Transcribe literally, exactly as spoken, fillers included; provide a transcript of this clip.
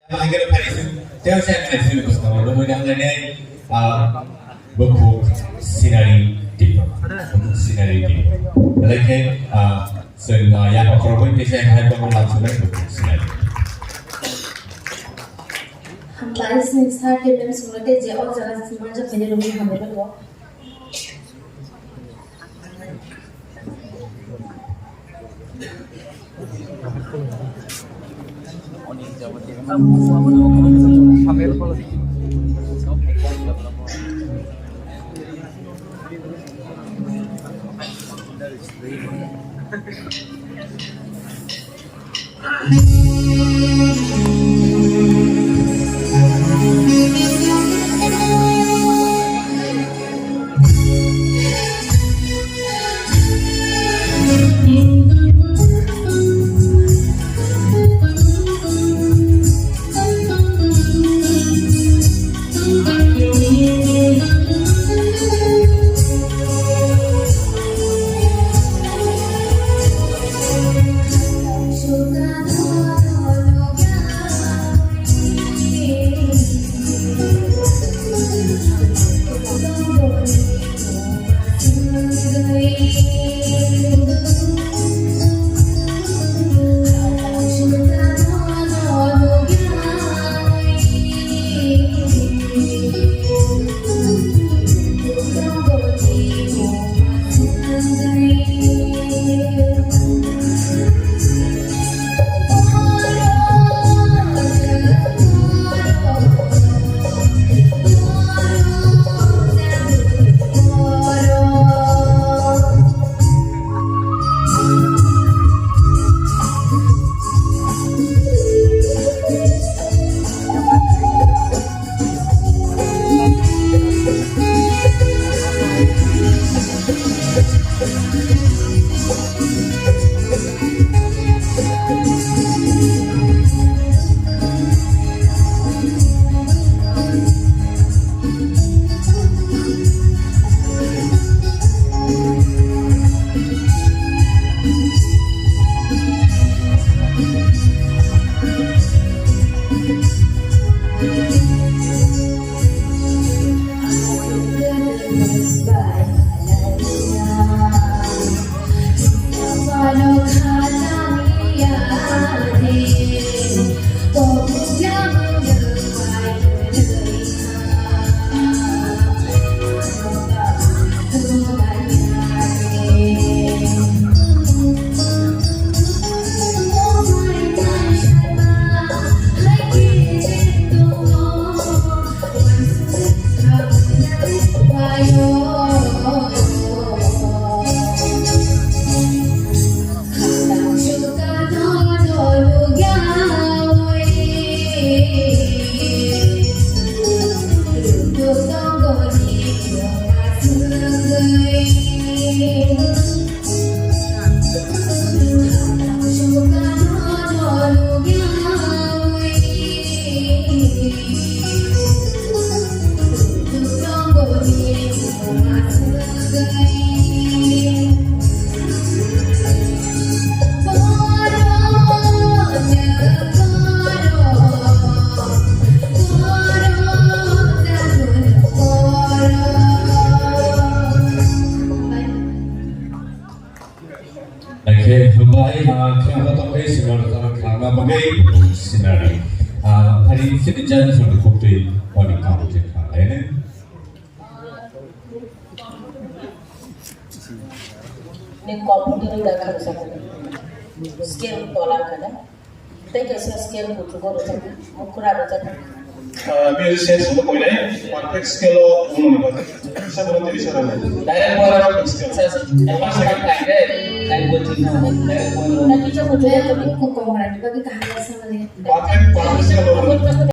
Ang khe phai sing, tei se ang sing bwskango, bo mui nang lainai, ah, bukhuk sinari tipo, bukhuk sinari tipo. Belai khe, ah, chwng, ah, yapha khoroknwi tei se hai bokong lam sunai bukhuk sinari. Hambai sini sir tei ma'am sungno tei je o jaga sini manjak khainai rokni hambai bai bo. Oke, hambai, ah, khna tongwi sinari tongwi khna bagwi sinari. Ah, hari sini jan satu kopi paling kamu cek khna lainai. Ni computer ni dakhan sa. Scale tola kada. Tei kaisa scale kuchugo rwchapna, mukra rwchapna. Ah, bini sense bo koinai, perfect scale o buno ni bagwi. Isa bono tei isa rwmani. Direct bono scale. Sa, sa. Advance ka kai de, kai bo thik na, direct bono. Na kicha kuchugo rwchapna. Ko komra ni bagwi kaham ya samani. Perfect, perfect scale o.